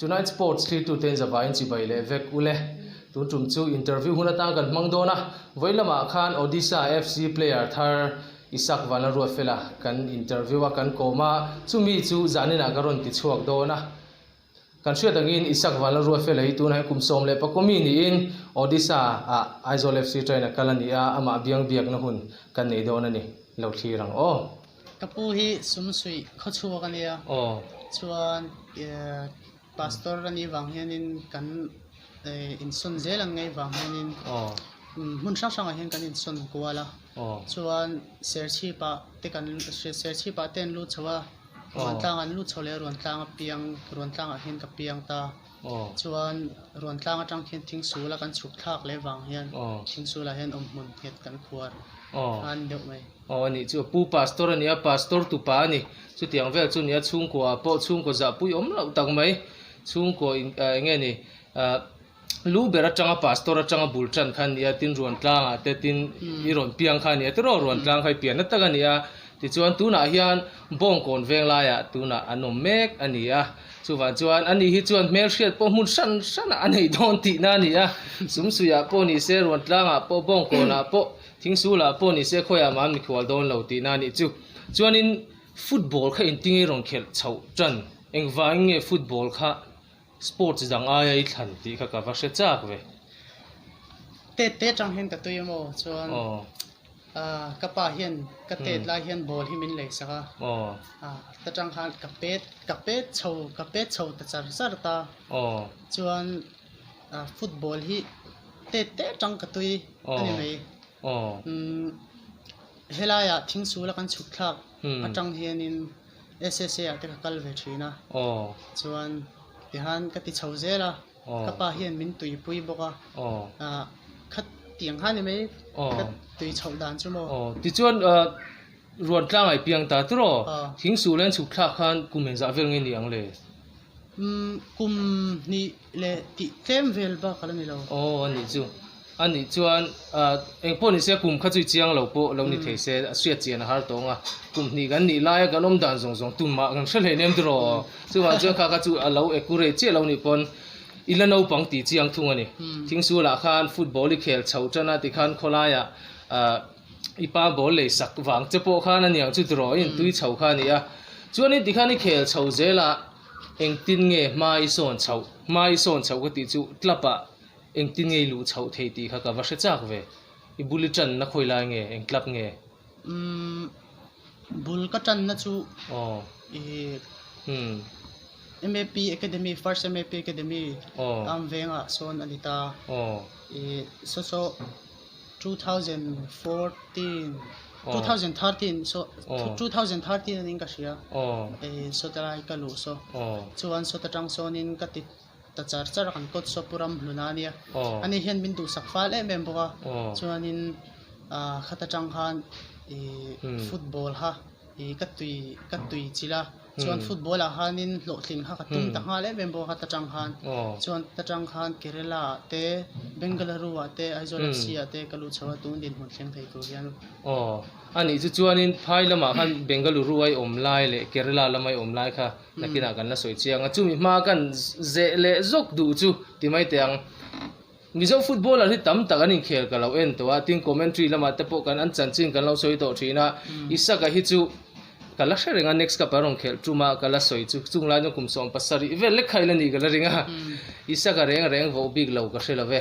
Tonight Sports thlirtute in zavaiin chibai leh vek ule. Tun tum chu interview hun atan kan hmang dawn a, vawi lamah khan Odisha FC player thar Isak Vanlalruatfela kan interview a, kan kawm a, chumi chu zaninah ka rawn ti chhuak dawn a. Kan hriat angin Isak Vanlalruatfela hi tunah hian kum 11 mi niin Odisha ah Aizawl FC train a kal a ni a, amah biang biakna hun kan nei dawn a ni. Lo thlir ang aw. Ka pu hi sumsuih khawchhuak a nia. Chuan pastor a nih vang hianin kan insawn zel ang ngei vang hianin hmun hrang hrangah hian kan insawn kual a. Chuan serchhipah te kan serchhipah te an lut chho a, Ruantlang an lut chho leh a Ruantlang a piang Ruantlangah hian ka piang ta. Chuan Ruantlang atang khian Thingsula kan chhuk thlak leh vang hian Thingsulah hian awmhmun nghet kan khuar a ni deuh mai. Aw a nih chu Pu Pastor a ni a, Pastor tupa a ni. Chutiang vel chu nia chhungkua ah pawh chhungkaw zahpui awm loh tak mai. Chhungkaw in eng nge ni ah lu ber atanga Pastor atanga bul tan kha a ni a, tin Ruantlang ah te tin i rawn piang kha a ni a tiraw Ruantlang kha i pianna tak a ni a. Tichuan tunah hian Bawngkawn veng laiah tunah an awm mek a ni a. Chuvang chuan ani hi chuan hmelhriat pawh hmun hran hranah a nei dawn tihna a ni a. Sumsuiah pawh ni se, Ruantlangah pawh, Bawngkawnah pawh, Thingsulah pawh ni se khawiah mah an mikhual dawn lo tihna a nih chu. Chuanin football kha intinge rawn khelh chhoh tan? Engvangin nge football kha sports dang aia i thlan tih kha ka va hre chak ve. Tet te atang hian ka tui emaw chuan ka pa hian ka tet lai hian ball hi min lei sak a, ta tang khan ka pet ka pet chho ka pet chho ta char char ta chuan football hi tet te atang ka tui a ni mai. Helaiah thingsul a kan chhuk thlak atang hianin SSA ah te ka kal ve thin a, chuan tihan ka ti chho zel a, ka pa hian min tuipui bawk a, khatiang kha ni mai ka tui chhoh dan chu maw. Tichuan ruan tlang ai piang ta tiraw, thingsul an chhuk thlak khan kum engzah vel nge ni ang le? Kum hnih leh tih tlem vel bak a la ni lo. Aw a nih chu. A nih chuan eng pawh ni se kum kha chu i chiang lo pawh lo ni thei se a hriat chian a har tawng a. Kum hnih kan nih laia kan awm dan zawng zawng tumah kan hre hlei nem tiraw. Chuvang chuan kha kha chu a lo accurate chiah lo nih pawn i la naupang tih chiang thung a ni. Thingsulah khan football i khel chho tan a tikhan khawlaiah i pa ball lei sak vang che pawh khan a niang chu tiraw i intui chho kha a ni a. Chuanin tikhan i khel chho zel a engtin nge hma i sawn chhoh hma i sawn chhoh ka tih chu club ah Engtin nge i luh chhoh thei tih kha ka va hre chak ve. I bul i tanna khawi lai nge? Eng club nge? Umm bul ka tanna chu i MAP Academy first MAP Academy am vengah sawn a ni ta. I saw saw 2014 2013 saw 2013 anin ka hria i sawta lai ka luh saw chuan sawta tang sawnin ka ti ta char char a kan kawt saw pu ram hluna a nia ani hian min duhsak fal em em bawk a chuanin ah khata tang khan ih football kha ih ka tui ka tui chilh a chuan football ah khanin hlawhtling kha ka tum ta nghal em em bawk a khata tang khan chuan ta tang khan Kerala ah te Bengaluru ah te Aizawl FC ah te ka luh chho a tun dinhmun thleng thei tur hian. Aw a nih chu chuanin phai lamah khan Bengaluru a i awm lai leh Kerala lama i awm lai kha Nakinah kan la sawi chiang a, chumi hma kan zeh leh zawk duh chu ti mai teh ang. Mizo footballer hi tam tak an inkhel ka lo en tawh a, tin commentary lamah te pawh kan an chanchin kan lo sawi tawh thin a, Isaka hi chu ka la hre reng a, next cup a rawn khelh tum a ka la sawi chu chung lai chuan kum 17 vel lek kha ila nih ka la ring a, Isaka reng reng voh bik lo ka hre lo ve.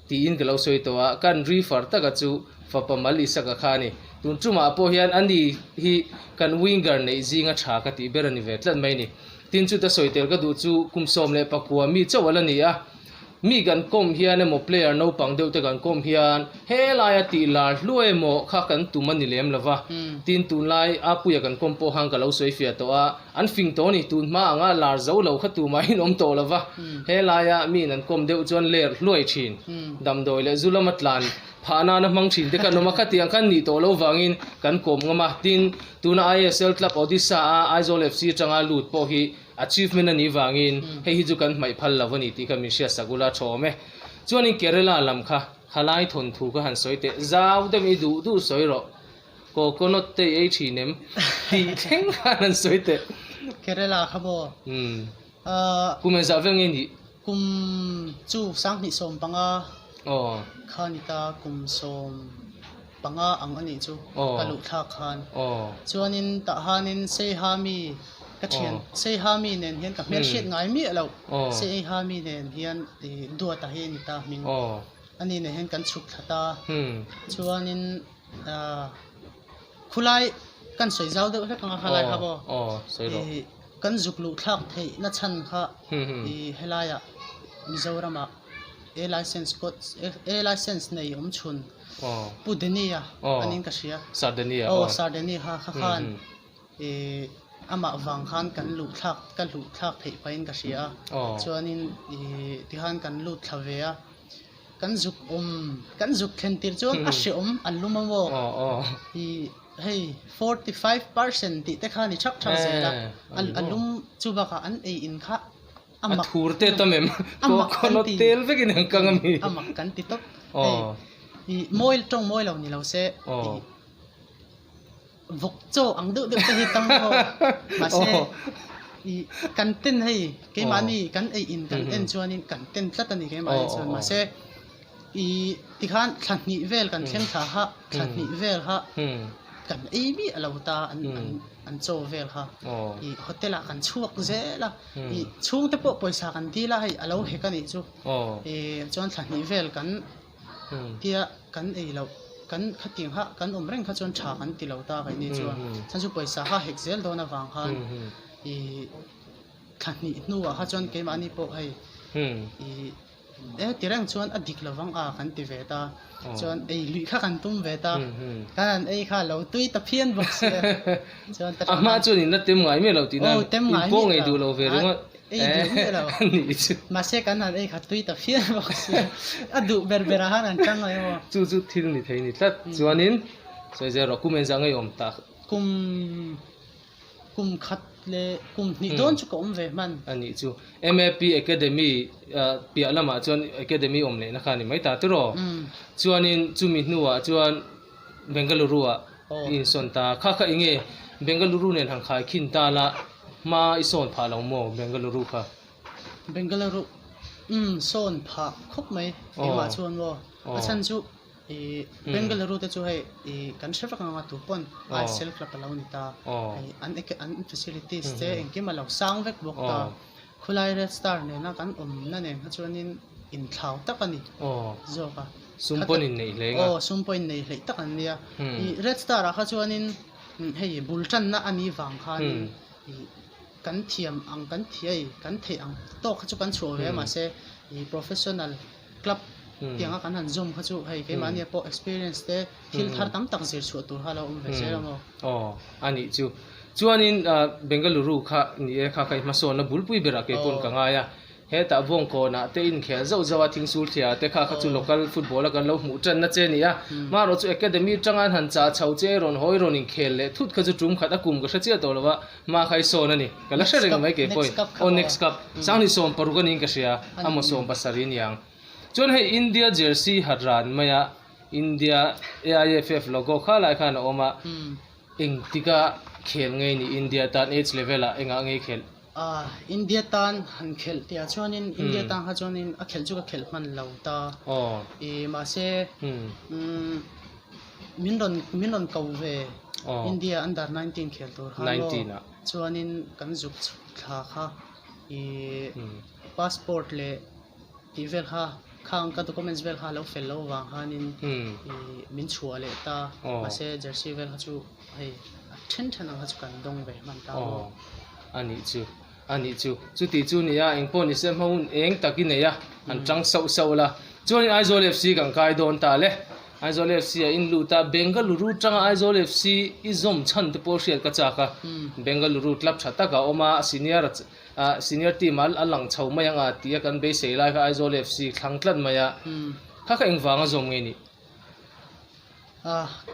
Tiin ka lo sawi tawh a, kan refer taka chu fapa mal Isaka kha a ni. Tun tumah pawh hian ani hi kan winger neih zinga tha ka tih ber a ni ve tlat mai a ni. Tin chuta sawi tel ka duh chu kum 19 mi chauh a la ni a, mi kan kawm hian emaw player naupang deuh te kan kawm hian helaia tih lar hluai emaw kha kan tum a ni lem lo va. Tin tunlai Apuia kan kawm pawh khan ka lo sawi fiah tawh a, An fing tawh a ni, tun hma anga lar zo lo kha tumahin awm tawh lo va, helaia miin an kawm deuh chuan ler hluai thin, damdawi leh zu lama tlan phah nana hmang thin te khan awm a, khatiang khan nih tawh lo vangin kan kawm ngam a, tin, tuna ISL club Odisha a Aizawl FC atanga lut pawh hi achievement a nih vangin hei hi chu kan hmaih phal lo a ni tih kha min hriatsak ula tha awm e. Chuanin Kerala lam kha khalai thawnthu kha han sawi teh, zau deuhin i duh duh sawi rawh. Coconut te i ei thin em? Tih thleng khan an sawi teh. Kerala kha maw? Kum engzah vel nge nih? Kum chu 2015 kha ni ta, kum 15 ang a nih chu ka luh thlak khan. Chuanin tah hanin Seiha mi ka thian Seiha mi nen hian ka hmelhriat ngai miah loh. Seiha mi nen hian Duata hi a ni ta hming. Ani nen hian kan chhuk thla ta. Chuanin Khulai kan sawi zau deuh hlek ang a khalai kha maw? Ih kan zuk luh thlak theih na chhan kha ih helaiah Mizoramah A license kawt A license nei awm chhun Pu Denia anin ka hria. Aw Sir Denia kha kha khan ih amah vang khan kan luh thlak ka luh thlak theih pahin ka hria a chuanin ih tikhan kan lut thla ve a. Kan zuk awm, kan zuk thlen tir chuan a hreawm an lum a maw? I hei 45% tih te kha ni thak thak zel a, a lum chu bakah an ei in kha a mak. A thur te tam em? A mak kan ti. Tel vekin an kang a mi. A mak kan ti tawp. Hei i mawi tawng mawi lo ni lo se i vawk chaw ang deuh deuh te hi tam maw? Mahse i kan ten hei keimahni kan ei in kan en chuanin kan ten tlat a ni keimahni chuan mahse i tikhan thla hnih vel kan thleng thla kha thla hnih vel kha kan ei miah lo ta an an an chaw vel kha i hotel ah kan chhuak zel a i chhungte pawh pawisa kan dil a hei a lo hek a nih chu i chuan thla hnih vel kan Tia kan ei loh, kan khatiang kha kan awm reng kha chuan tha kan ti lo ta keini chuan. Chuan chu pawisa kha hek zel dawn avang khan i thla hnih hnuah kha chuan keimahni pawh hei i e ti reng chuan a dik lovang a kan ti ve ta. Chuan ei luih kha kan tum ve ta. Kan han ei kha lo tui ta phian bawk sia. Chuan A hma chuan in la tem ngai miah lo tihna in pawh ngei duh lo ve ringawt. Ei duh miah lo. Mahse kan han ei khat tui ta phian bawk sia. A duh ber berah khan an chang mai maw. Chu chu thil ni thei ni tlat. Chuanin sawi zel rawh kum engzah ngei awm tak. Kum kum khat leh kum hnih dawn chu ka awm ve hman. A nih chu. MAP Academy piah lamah chuan Academy awm lehna kha a ni mai ta tiraw. Chuanin chumi hnuah chuan Bengaluru ah i insawn ta. Kha kha enge Bengaluru nen han khai khin ta la hma i sawn phah lo maw Bengaluru kha? Bengaluru umm sawn phah khawp mai keimah chuan maw a chhan chu ih Bengaluru te chu hei ih kan hre vek ang a tu pawn ISL club a lo ni ta hei an an facilities te engkim a lo sang vek bawk ta Khulai Red Star nena kan awmna nen kha chuanin inthlau tak a ni zawk a. Sum pawn inneih hle nga. Aw, sum pawh inneih hleih tak an nia. Ih Red Star ah kha chuanin hei bul tanna a nih vang khanin ih kan thiam ang kan thiai kan theih ang tawk kha chu kan chhuah ve a mahse ih professional club tianga kan han zawm kha chu hei keimahnia pawh experience te thil thar tam tak zir chhuah tur kha a lo awm ve zel a maw. Aw, a nih chu. Chuanin Bengaluru kha ni e kha kha i hmasawnna bulpui berah kei pawn ka ngai a. Hetah Vawngkawnah te inkhel zauh zauh a, Thingsul thliah te kha kha chu local football a kan lo hmuh tanna che a ni a. Marawh chu academy atanga an han chah chho che rawn hawi rawn inkhel leh thut kha chu tum khat a kum ka hre chiah tawh lo a, hma kha i sawn a ni. Ka la hre reng mai kei pawhin. Aw next cup. Sanghnih 16 a niin ka hria, amaw 17 niang. Chuan hei India jersey hat ran mai a, India AIFF logo kha lai khan a awm a, engtika khel ngei ni India tan age level ah engah ngei khelh? Ah, India tan han khelh tih ah chuanin India tan kha chuanin a khelh chu ka khelh hman lo ta. Ih mahse umm min rawn min rawn ko ve India under 19 khel tur khan maw chuanin kan zuk chhuk thla kha ih passport leh tih vel kha khang ka documents vel kha a lo fel lo vang khanin ih min chhuah leh ta mahse jersey vel kha chu hei a then then ang kha chu kan dawng ve hman ta maw. A nih chu a nih chu chuti chu nia engpawh ni se hma hun eng tak i nei a han tang sauh sauh la chuanin Aizawl FC kan kai dawn ta le Aizawl FC a in lut a Bengaluru tanga Aizawl FC i zawm chhan te pawh hriat ka chak a Bengaluru club tha tak a awm a senior Senior team a a lang chho mai ang a tia kan beisei lai kha Aizawl FC thlang tlat mai a, kha kha engvanga zawm nge nih?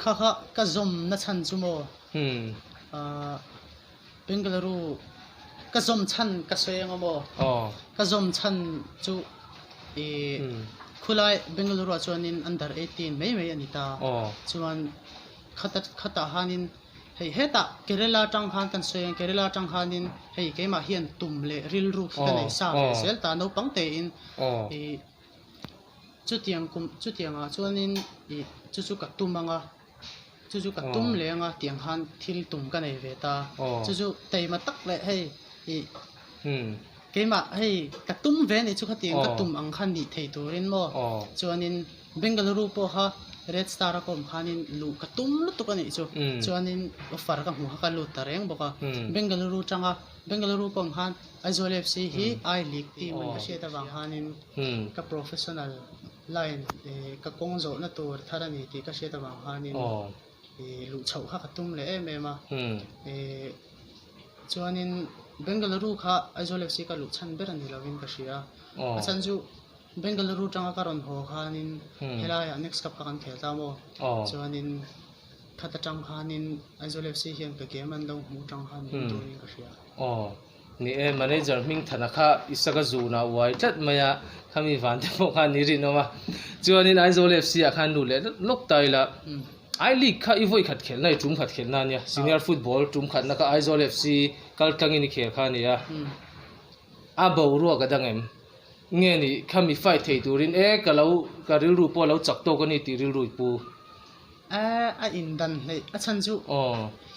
Kha kha ka zawm na chhan chu maw? Bengaluru ka zawm chhan ka sawi ang a maw? Ka zawm chhan chu khulai Bengaluru ah chuanin under 18 mai mai a ni ta. Chuan khata khatah hanin. Hei hetah Kerala atang khan kan sawi ang Kerala atang khanin hei keimah hian tum leh rilru khi ka nei sa ve zel ta naupang tein ih chutiang kum chutiangah chuanin ih chu chu ka tum ang a chu chu ka tum leh ang a tiang khan thil tum ka nei ve ta chu chu taima tak leh hei ih keimah hei ka tum ve anih chu khatiang ka tum ang khan nih thei turin maw chuanin Bengaluru pawh kha Red Star a kawm khanin luh ka tum lutuk a nih chu. Chuanin offer ka hmu kha ka lut ta reng bawk a. Bengaluru tanga Bengaluru kawm khan Aizawl FC hi I League team an ka hriat avang khanin ka professional line ka kawng zawhna tur thar a ni tih ka hriat avang khanin luh chhoh kha ka tum leh em em a. Chuanin Bengaluru kha Aizawl FC ka luh chhan ber a ni lovin ka hria. A chhan chu Bengaluru tanga ka rawn haw khanin helaiah next cup kha kan khel ta maw? Chuanin khat atang khanin Aizawl FC hian ka game an lo hmuh tang khan min duhin ka hria. Aw, ni e, manager Hmingthana kha Isaka zunah uai tlat mai a, khami van te pawh khan ni rinawm a. Chuanin Aizawl FC ah khan lut leh lawk ta ila, I League kha i vawi khat khelhna i tum khat khelhna a nia, senior football tum khatna kha Aizawl FC kal tlangin i khel kha a ni a. A boruak a dang em? Nge ni, kha mi fight thei turin e ka lo ka rilru pawh a lo chak tawk a ni tih rilru i pu. E a indan hleih a chhan chu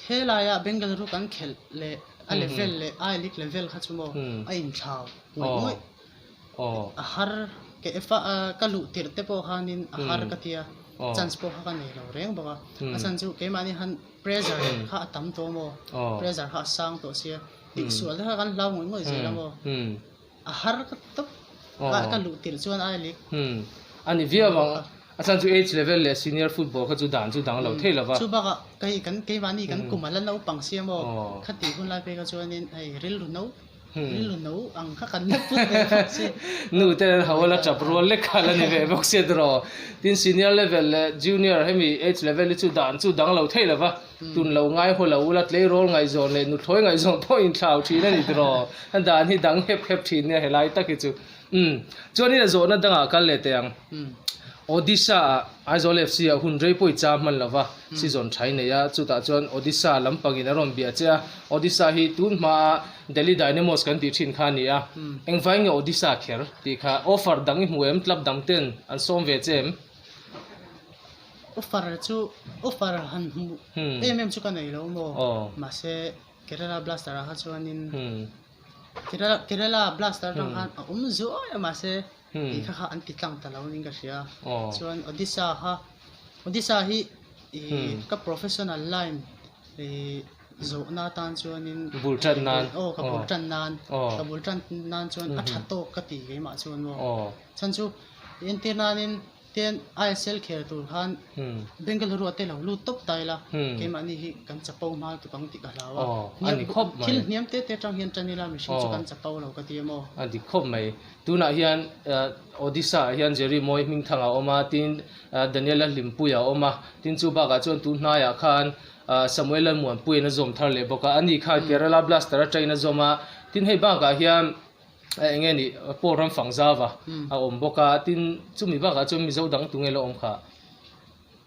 helaia Bengaluru kan khelh leh a level leh I league level kha chu maw a inthlau ngawih ngawih. A har ke fa ka luh tirh te pawh khanin a har ka tia chance pawh kha ka nei lo reng bawk a. A chhan chu keimahni han pressure kha a tam tawh maw pressure kha a sang tawh sia tihsual te kha kan hlau ngawih ngawih zel a maw. A har ka tawp a ka luh tirh chuan ai lek. Umm a ni viau ang a chhan chu age level leh senior football kha chu dan chu dang lo thei lo va. Chu bakah kei kan keimahni kan kum a la naupang sia maw khatih hun lai phei kha chuanin hei rilru no rilru no ang kha kan la put ve bawk sia. Nu te an ho a la tap rual lek kha la ni ve bawk sia tiraw. Tin senior level leh junior hemi age level hi chu dan chu dang lo thei lo va. Tun lo ngai haw lo ula tleirawl ngaihzawn leh nuthlawi ngaihzawn pawh inthlau thin a ni tiraw? A dan hi dang hep hep thin nia helai tak hi chu. Umm. Chuanin a zawhna dangah kal leh teh ang. Odisha ah Aizawl FC ah hun rei pawh i cham hman lova season tha i nei a, chutah chuan Odisha lampangin a rawn biah che a, Odisha hi tun hmaa Delhi Dynamos kan tih thin kha a ni a, engvai nge Odisha kher tih kha offer dang i hmu em? Club dang ten an sawm ve che em? Offer chu offer han hmuh em em chu ka nei lo maw mahse Kerala Blaster ah kha chuanin Kerala Kerala Blaster atang khan a awm zuai a mahse tih kha kha an ti tlang ta lo niin ka hria chuan Odisha kha Odisha hi ih ka professional line ih zawhna atan chuanin bul tan nan aw ka bul tan nan ka bul tan nan chuan a tha tawk ka ti keimah chuan maw chhan chu entir nanin Tin, ISL khel tur khan Bengaluru a te lo lut tawp ta ila, keimahni hi kan chapo hma tuk ang tih ka hlau a. Thil hniam te te atang hian tan ila mihring chu kan chapo lo ka ti em aw. A dik khawp mai. Tunah hian Odisha ah hian Jerry Mawi Hmingthang a awm a, tin Daniela Hlimpuia a awm a, tin chu bakah chuan tun hnaiah khan Samuel Lalmuanpuiin a zawm thar leh bawk a, ani khan Kerala Blaster atangin a zawm a, tin hei bakah hian Eng nge nih Paul ram fang zau a a awm bawk a, tin chumi bakah chuan Mizo dang tunge la awm kha?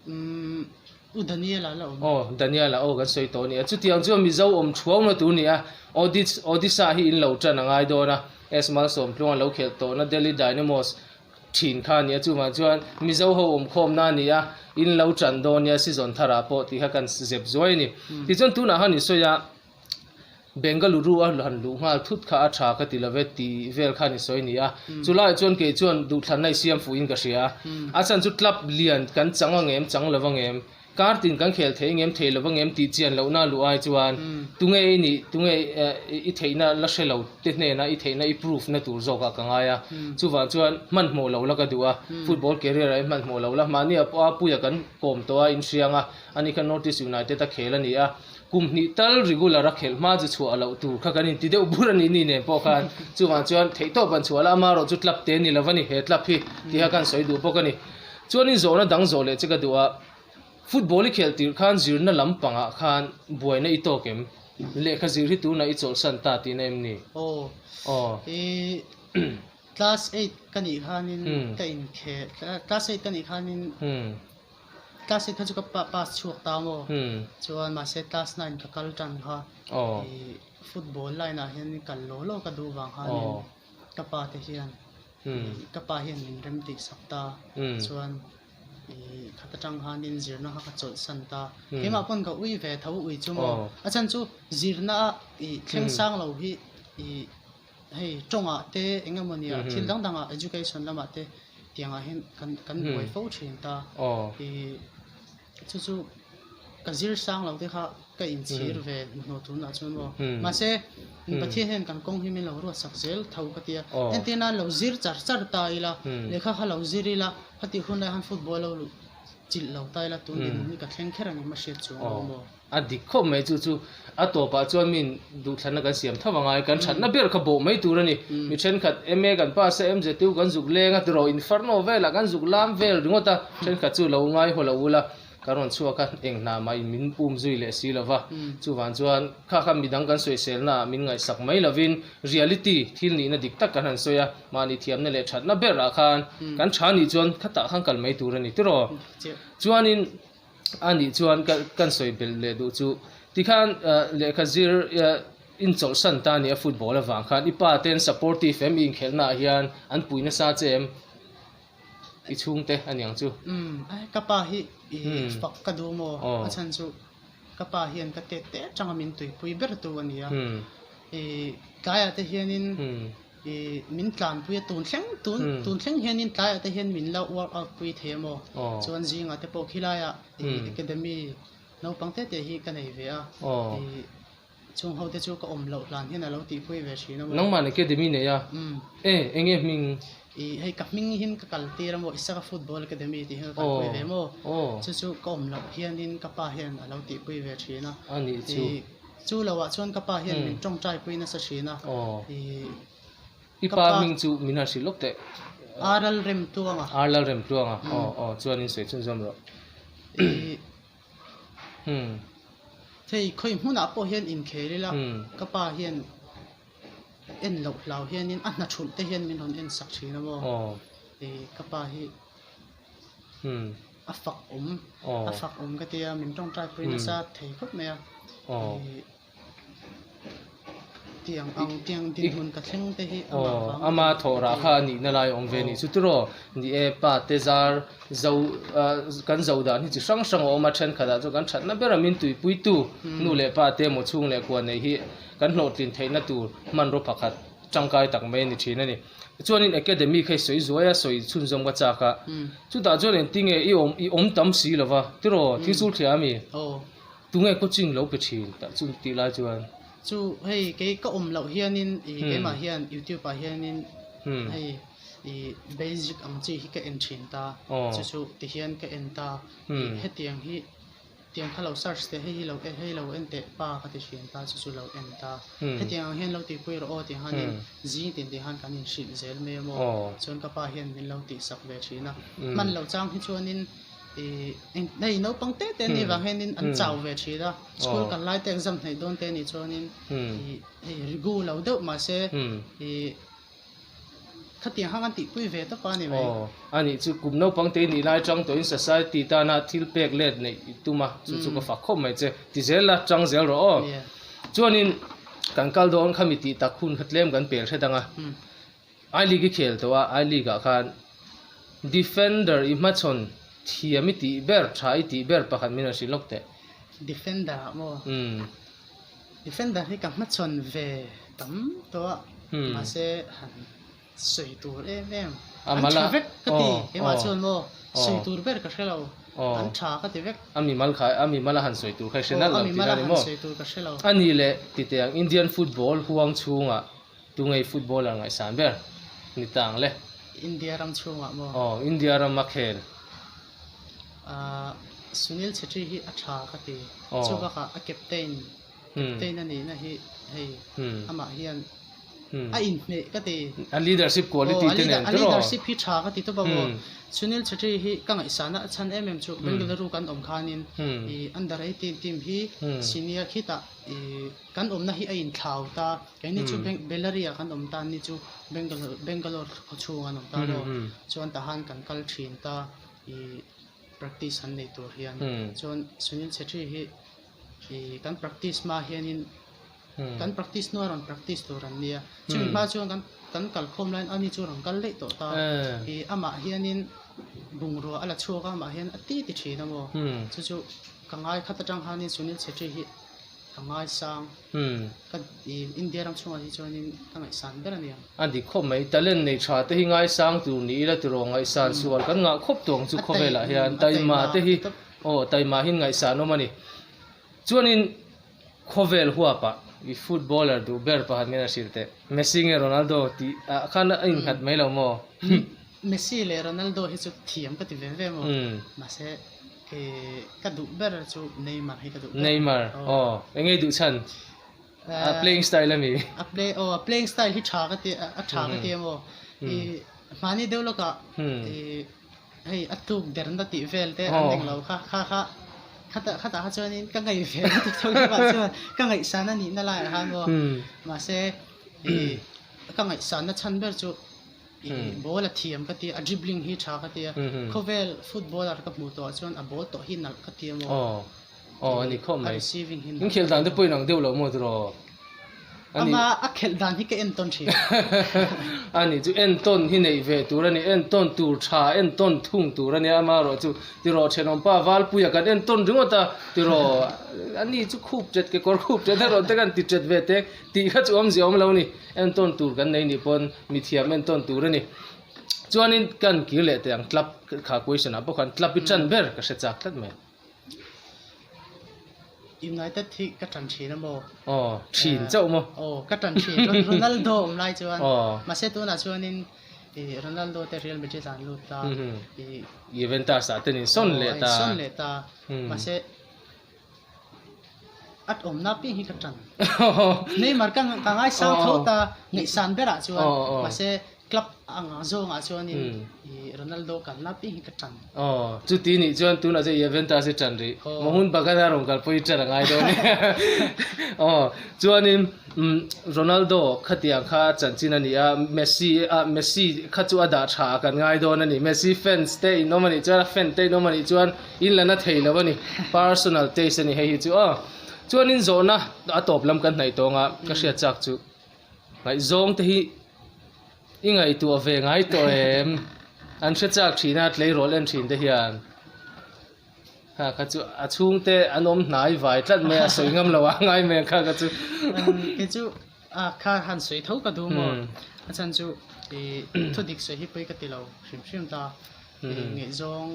Umm U Daniela la awm. Aw Daniela aw kan sawi tawh a ni a, chutiang chuan Mizo awm thuauna tur ni a, Odis Odisha hi in lo tan a ngai dawn a, S Malsawmtluang a lo khelh tawhna Delhi Dynamos thin kha a ni a, chuvang chuan Mizo ho awm khawmna a ni a, in lo tan dawn nia season tharah pawh tih kha kan zep zuai a ni. Tichuan tunah khan i sawi a. Bengaluru a han luh nghal thut kha a tha ka ti love tih vel khan i sawi ni a. Chulaiah chuan kei chuan duhthlanna i siam fuhin ka hria a. A chhan chu club lian kan chang ang em, chang lo ang em, kar tin kan khel thei ang em, thei lo ang em tih chian lohna a luh ai chuan tunge i nih, tunge i theihna la hre lo te hnena i theihna i proof na tur zawkah ka ngai a. Chuvang chuan hmanhmawh lo la ka duh a, football career ah i hmanhmawh lo la, mahni ah pawh a puia kan kawm tawh a inhriang a, ani kha North East United a khel a ni a. Kum hnih tal regular a khelh hma chu chhuah loh tur kha kan inti deuh bur a nih ni nen pawh khan chuvang chuan theihtawp an chhuah la amaherawh chu club te ni lo a ni he club hi tih kha kan sawi duh bawk a ni. Chuanin zawhna dang zawh leh che ka duh a, football i khelh tirh khan zirna lampangah khan buaina i tawk em? Lehkha zir hi tunah i chawlhsan ta tihna em ni? Aw. Aw. I class eight ka nih khanin ka inkhel class eight ka nih khanin. Class eight kha chu ka pass chhuak ta maw? Chuan mahse class nine ka kal tan kha i football line ah hian kal law law ka duh vang khanin ka pa te hian ka pa hian min rem tih sak ta. Chuan i khat atang khanin zirna kha ka chawlh san ta. Keimah pawn ka ui ve tho ui chu maw? A chhan chu zirna a i thleng sang lo hi i hei tawngah te eng emaw nia thil dang dangah education lamah te tiangah hian kan kan buai fo thin ta i chu chu ka zir sang lo te kha ka inchhir ve hnuhnawh tunah chuan maw mahse Pathian hian kan kawng hi min lo ruat sak zel tho ka tia entir nan lo zir char char ta ila lehkha kha lo zir ila khatih hun lai khan football lo luh chilh lo ta ila tun dinhmun hi ka thleng kher ang em a hriat chuang lo maw. A dik khawp mai chu chu a tawpah chuan min duhthlanna kan siam tho angai kan thatna ber kha bawh mai tur a ni. Mi thenkhat MA kan pass a MZU kan zuk leng a tiraw Inferno velah kan zuk lam vel ringawt a thenkhat chu lo ngai haw lo ula kan rawn chhuak a eng hna mah in min pum zui leh si lova chuvang chuan kha kha midang kan sawiselna ah min ngaihsak mai lovin reality thil nihna dik tak kan han sawi a mahni thiamna leh thatna berah khan kan tha nih chuan khatah khan kal mai tur a ni tiraw chuanin A nih chuan ka kan sawi belh leh duh chu tikhan lehkha zir inchawlhsan ta nia football avang khan i pa ten supportive em i inkhelhna ah hian an pui nasa che em i chhungte a niang chu. Umm ka pa hi i fak ka duh maw a chhan chu ka pa hian ka tet te atanga min tuipui ber tu a nia i tlaiah te hianin I min tlanpui a tun thleng tun tun thleng hianin tlaiah te hian min la work out pui thei a maw? Chuan zingah te pawh khilaiah i academy naupang te te hi ka nei ve a i chung ho te chu ka awm loh hlan hian a lo tihpui ve thin a maw? Nangmah academy nei a? E enge hming? I hei ka hming hin ka kal tir a maw Isaka Football Academy tih hian ka kalpui ve maw? Chu chu ka awm loh hianin ka pa hian a lo tihpui ve thin a. A nih chu. Chu lo ah chuan ka pa hian min tawngtai pui nasa thin a. I pa hming chu min han hrilh lawk teh. Aral Remtluanga. Aral Remtluanga. Aw aw chuan in sawi chhunzawm rawh. Hei khawi hmunah pawh hian inkhel ila ka pa hian en loh hlau hianin a hna thulh te hian min rawn en sak thin a maw. Ka pa hi. A fak awm a fak awm ka tia min tawngtai pui nasa thei khawp mai a tiang ang tiang dinhmun ka thleng te hi ama vang ama thawh rah kha a nihna lai awm ve nih chu tiraw ni e pa te zar zo kan zo dan hi chi hrang hrang a awm a thenkhatah chuan kan thatna ber a min tuipuitu nu leh pa te emaw chhung leh kua nei hi kan hlawhtlin theihna tur hmanraw pakhat tangkai tak mai a ni thin a ni. Chuanin academy kha i sawi zuai a, sawi chhunzawm ka chak a. Chutah chuan engtinge i awm i awm tam si lova, tiraw thil chu thliah ami? Tunge coaching lo pe thin tah chu tih lai chuan? Chu hei kei ka awm loh hianin i keimah hian youtube ah hianin hei i basic ang chi hi ka en thin ta, chu chu tihian ka en ta, hetiang hi Tiang kha lo search teh, hei hi lo hei lo en teh pa ka ti hriam ta chu chu lo en ta. Hetiang ang hian lo tihpui rawh aw tih khanin zing tin tih khan kan inhrilh zel mai a maw. Chuan ka pa hian min lo tihsak ve thin a. Hman lo chang hi chuanin ih hei naupang te te anih vang hianin an chau ve thin a. School kal lai te exam hnaih dawn te anih chuanin ih hei rigu lo deuh mahse ih Khatiang kha kan tihpui ve tawp a ni mai. Aw, a nih chu kum naupang te nih lai chang tawhin society tana thil pek let neih i tum a, chu chu ka fak khawp mai che. Ti zel la, chang zel rawh aw. Chuanin kan kal dawn kha mi tih tak hun kha tlem kan pel hret ang a. I League i khel tawh a, I League ah khan defender i hmachhawn thiam i tih ber, tha i tih ber pakhat min rawn hrilh lawk teh. Defender ah maw? Defender hi ka hmachhawn ve tam tawh a, mahse han sawi tur em em an tha vek ka ti keimah chuan maw sawi tur ber ka hre lo an tha ka ti vek. A mimal kha a mimal a han sawi tur kha i hre nalh lo tih a ni maw? A ni leh titeh ang Indian football huang chhungah tungei footballer ngaihsan ber ni ta ang le? India ram chhungah maw? Aw India rama khel. Sunil Chhetri hi a tha ka ti. Chu bakah a captain, captain a nihna hi hei amah hian a inhmeh ka ti. A leadership quality te nen A leadership hi tha ka ti tawp a maw. Sunil Chhetri hi ka ngaihsana a chhan em em chu Bengaluru kan awm khanin i under 18 team hi senior khitah i kan awmna hi a inthlau ta. Keini chu Bellary ah kan awm ta, ni chu Bangalore, Bangalore khawchhung an awm ta maw. Chuan tahan kan kal thin ta i. Practice an nei tur hian. Chuan Sunil Chhetri hi ih kan practice hma hianin kan practice hnua rawn practice tur an nia. Chumi hma chuan kan kan kalkhawm laiin ani chu rawn kal daih tawh ta. Ih amah hianin bungrua a la chhuak a, amah hian a ti ti thin a maw. Chu chu ka ngai khat atang khanin Sunil Chhetri hi ka ngaisang. Ka ih India ram chhungah hi chuanin ka ngaihsan ber a nia. A dik khawp mai, talent nei tha te hi ngaisang tur ni ila tiraw ngaihsan sual kan ngah khawp tawh ang chu khawvelah hian taima te hi aw taima hi ngaihsan awm a ni. Chuanin khawvel huapah i footballer duh ber pakhat nge a hrilh teh Messi nge Ronaldo tih ah khan a innghat mai lo maw? Messi leh Ronaldo hi chu thiam ka ti ve ve maw mahse ka duh ber chu Neymar hi ka duh ber. Neymar aw eng nge i duh chhan? A playing style a mi? A play aw a playing style hi tha ka ti a tha ka ti emaw i hmani deuh lawkah i hei a tluk derna tih vel te an eng lo kha kha kha khatah khatah kha chuanin ka ngaih ve na tih tho hi chuan ka ngaihsan a nihna laiah khan maw mahse i ka ngaihsanna chhan ber chu i ball a thiam ka ti a dribbling hi tha ka ti a khawvel footballer ka hmuh tawhah chuan a ball tawh hi nalh ka ti emaw. Aw a ni khawp mai. In khelh dan te pawh in ang deuh loh maw tiraw? Ama a khelh dan hi ka entawn thin. A ni chu entawn hi neih ve tur a ni, entawn tur tha, entawn thung tur a nia amaherawh chu tiraw thenawmpa Valpuia kan entawn ringawt a tiraw a ni chu khup tet kekawr khup tet erawh te kan ti tet ve teng tih kha chu awmzia awm lo a ni, entawn tur kan nei nih pawn mithiam entawn tur a ni. Chuanin kan kir leh teh ang club kha question ah pawh khan club i tan ber ka hre chak tlat mai. United hi ka tan thin a maw? Aw, thin chauh maw? Aw, ka tan thin. Ronaldo awm lai chuan. Aw. Mahse tunah chuanin ih Ronaldo te Real Madrid ah an lut ta. Ih Juventus ah te nin sawn leh ta. Aw, sawn leh ta. Mahse a awmna piang hi ka tan. Neymar ka ngaisang tho ta, ngaihsan berah chuan. Mahse Club ang zawngah chuanin i Ronaldo kalna piang hi ka ṭan. Aw, chuti nih chuan tunah chuan Juventus hi ṭan rih. Mohun Bagan a rawn kalpui ṭan a ngai dawn e. Aw, chuanin Ronaldo khatiang kha chanchin a ni a, Messi a Messi kha chu a dah ṭha ah kan ngai dawn a ni. Messi fans te in awm a nih chuan a fan te in awm a nih chuan in la na thei lo a ni. Personal taste a ni hei hi chu aw. Chuanin zawhna a tawp lam kan hnaih tawng a, ka hriat chak chu. Ngaihzawng te hi i ngaihtuah ve ngai tawh em? An hre chak thin a, tleirawl en thin te hian. Kha kha chu a chhungte an awm hnai vai tlat mai a, sawi ngam lo a ngai mai ang kha kha chu. Kei chu a kha han sawi tho ka duh maw? A chhan chu i thu dik sawi hi pawi ka ti lo hrim hrim ta. Ngaihzawng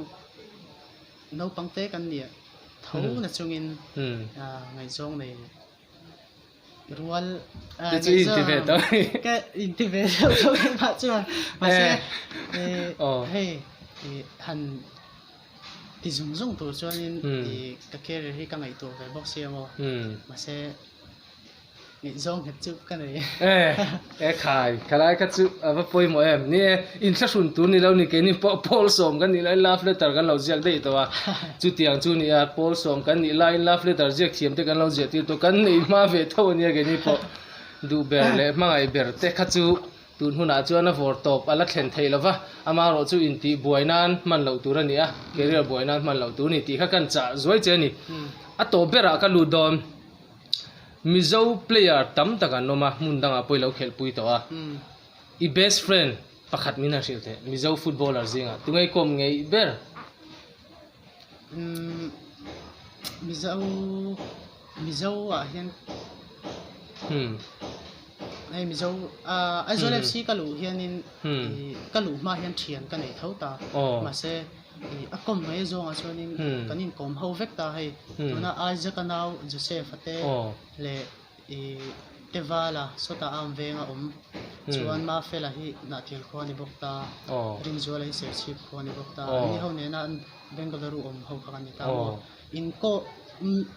naupang te kan nih tho na chungin ngaihzawng nei Rual Te chu i inti ve tawh a ni. Ka inti ve deuh tawh keimah chuan mahse hei han ti zung zung tur chuanin ka career hi ka ngaihtuah ve bawk sia maw mahse ngaihzawng nghet chu ka nei. E khai khalai kha chu a va pawimawh em ni e inthlahrun tur ni lo ni keini pawh pawl sawm kan nih laiin love letter kan lo ziak daih tawh a chutiang chu ni a pawl sawm kan nih laiin love letter ziak thiam te kan lo ziah tir tawh kan nei hma ve tho a nia keini pawh duh ber leh hmangaih ber te kha chu tun hunah chuan a vawr tawp a la thlen theih lo va amaherawh chu intih buai nan hman loh tur a ni a career buai nan hman loh tur a ni tih kha kan chah zuai che a ni a tawp berah ka lut dawn. Mizo player tam tak an awm a, hmun dangah pawh i lo khelhpui tawh a. I best friend pakhat min han hrilh teh, Mizo footballer zingah tunge i kawm ngeih ber? Umm Mizo Mizo ah hian hei Mizo ah Aizawl FC ka luh hianin ka luh hma hian thian ka nei tho ta mahse Ih a kawm mai zawngah chuanin kan inkawm ho vek ta hei tuna Isaac a nau Joseph a te leh ih Tevala sawtah a awm veng a awm chuan Mafela hi Hnahthial khua a ni bawk ta Rinzuala hi Serchhip khua a ni bawk ta an ni ho nena an Bengaluru awm ho kha kan ni ta maw inkawh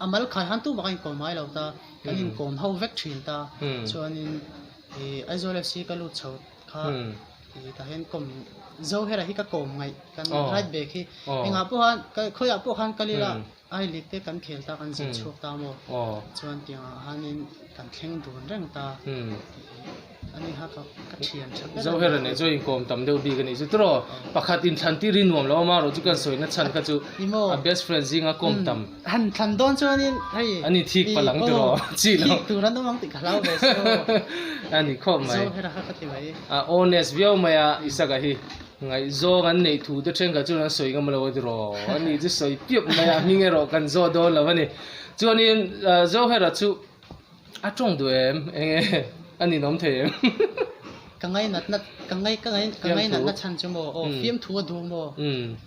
a mal khai han tumah kan inkawm ngai lo ta kan inkawm ho vek thin ta chuanin ih Aizawl FC ka lut chho kha ih tah hian kawm Zohera hi ka kawm ngaih kan right back hi engah pawh khan khawiah pawh khan kal ila ai lit te kan khel ta kan zin chhuak ta maw chuan tiangah khanin kan thleng dun reng ta. Ani kha ka ka thian tha ber a ni. Zohera nen chuan inkawm tam deuh bik a nih chu tiraw? Pakhat inthlan tir hi nuam lo a marawh chu kan sawina chhan kha chu a best friend zinga kawm tam. Han thlan dawn chuanin hei An inthik palh ang tiraw? Chi lo. Thik tur an awm ang tih ka hlau ve chu. A ni khawp mai. Zohera kha ka ti mai. A honest viau mai a Isaka hi. Ngaihzawng an neih thu te thenkhat chuan an sawi ngam lo a tiraw? Ani chu sawi piap mai a, hming erawh kan zawh dawn lo a ni. Chuanin Zohera chu A tawng duh em? Eng nge a ninawm thei em? Ka ngainatna ka ngai ka ngai ka ngainatna chhan chu maw aw fiamthu a duh maw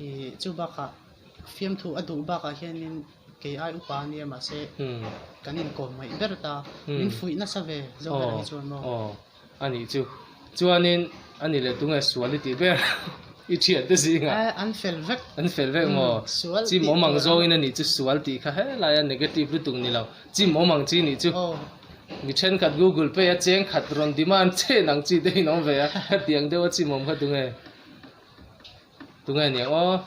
ih chu bakah fiamthu a duh bakah hianin kei ai upa a nia mahse kan inkawm ngaih ber ta min fuih nasa ve zawk ber hi chuan maw. Aw a nih chu chuanin a ni leh tunge sual i tih ber i thian te zingah. An fel vek. An fel vek maw? Chi mawmang zawngin a nih chu sual tih kha helai a negative lutuk ni lo. Chim awm ang chi nih chu. Mi thenkhat Google Pay a cheng khat rawn demand chen ang chi te in awm ve a, khatiang deuh a chim awm kha tunge? Tunge niang aw?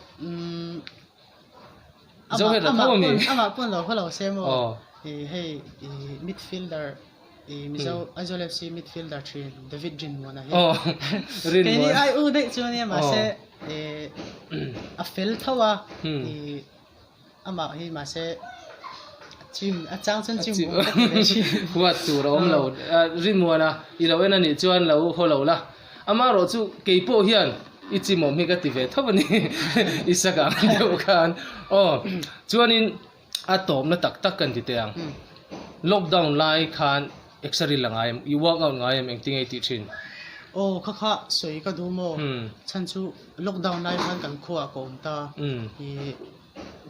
Zo hei rat ho ami? Amah pawn lo haw lo se maw? Hei midfielder Mizo Aizawl FC midfielder thin David Rinmuana hi. Keini ai u daih chu ania mahse a fel tho a. Amah hi mahse a chim a chang chuan chim awm ka ti ve thin. Huat tur a awm lo. Rinmuana i lo en a nih chuan lo haw lo la. Amaherawh chu kei pawh hian i chim awm hi ka ti ve tho a ni. I sak ang deuh khan. Aw chuanin a tawpna tak tak kan ti teh ang. Lockdown lai khan exer-i la ngai em? I workout ngai em? Engtinge i tih thin? Aw kha kha sawi ka duh maw? Chhan chu lockdown lai khan kan khuaah ka awm ta. Ih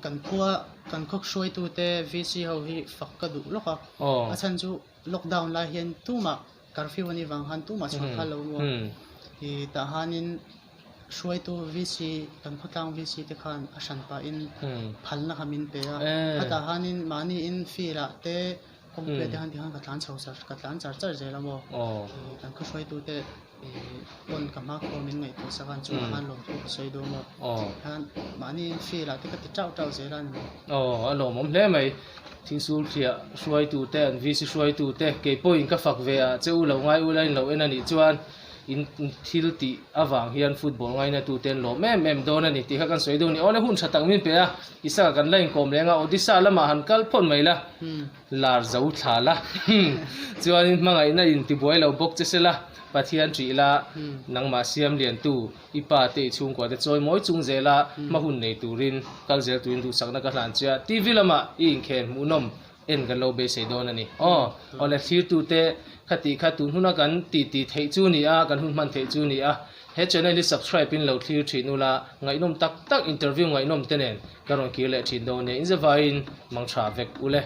kan khua kan khaw hruaitute VC ho hi fak ka duh lawk a. A chhan chu lockdown lai hian tumah curfew a nih vang khan tumah chhuah phal lo maw? Ih tah hanin Hruaitu VC, kan khawtlang VC te khan a hran pahin phalna kha min pe a. Khatah khanin mahni in field ah te kawngpui ah te khan tikhan ka tlan chho char ka tlan char char zel a maw. Kan khaw hruaitu te pawn ka hma khawm min ngaihtuah sak a an chungah khan lawmthu ka sawi dawn maw. Khan mahni in field ah te ka ti tauh tauh zel a ni maw. Aw a lawmawm hle mai. Thingsul thliah hruaitu te an VC hruaitu te kei pawhin ka fak ve a che u lo ngai ula in lo en a nih chuan In thil tih avang hian football ngainatu te an lawm em em dawn a ni tih kha kan sawi dawn a ni. Awle hun tha tak min pe a, Isaka kan la inkawm leng a, Odisha lamah han kal phawt mai la, lar zo thla la, chuanin hmangaihna in tibuai lo bawk che se la, Pathian ṭih la, nangmah siam liantu i pa te i chhungkua te chawi mawi chung zela hma hun nei turin kal zel turin duhsakna ka hlan che a, TV lamah i inkhel hmuhnawm En kan lo beisei dawn a ni. Aw, awle thlirtute kha tih kha tun huna kan ti ti theih chu ni a, kan hun hman theih chu ni a. He channel hi subscribe in lo thlir thin ula, ngaihnawm tak tak interview ngaihnawm te nen ka rawn kir leh thin dawn nia. Inzavaiin mang tha vek ule.